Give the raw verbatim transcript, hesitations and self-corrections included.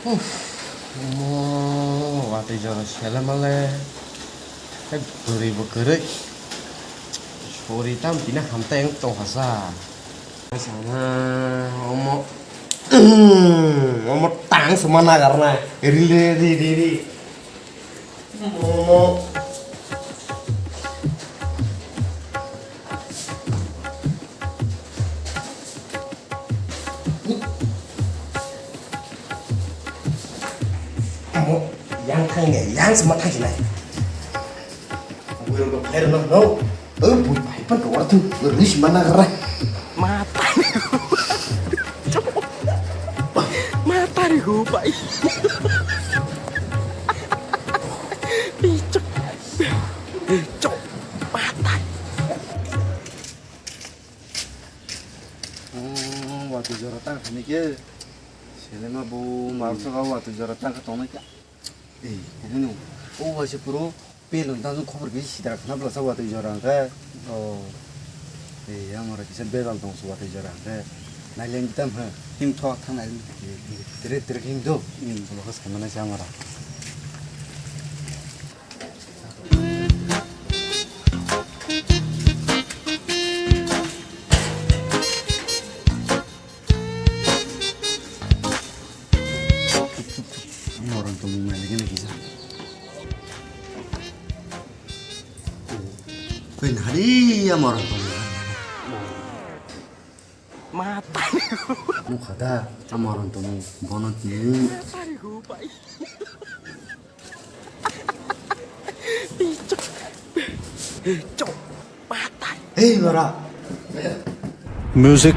Uff, omo watwi jora sele male. Hai bwrwi bo kwrwi. Sori tam tini hamtai wng tongkha sa. Sana omo, omo tang se ma nagar na. Ri le ri ri ri. Omo. Amo, yang thang ya, yang sama thang sinai. Buyur ko phair no, no. Oh, bui pai pan ko wartu, ris mana rai. Mata. Mata ri go pai. Pichok. Pichok. Mata. Oh, watwi jora tang khani khe. Selema bo marso ga watwi jora tang kha tongnai kha. Ei, hino. O waisa puro pelon tang khobor khe sidra khna bwlasa watwi jora khe. Oh. Ei, amara kisa bebal tong su watwi jora khe. Naileng tam ha. Him thok thang nai. Tere tere him do. Hmm, bwlasa samana sa amara. Moron tongmung nailagena kisa. Koi nari ya moron tongmung. Mata. Nukha da, a moron tongmung bono tini. Mata ri go pai. Pichok. Pichok. Mata. Hey, mara. Music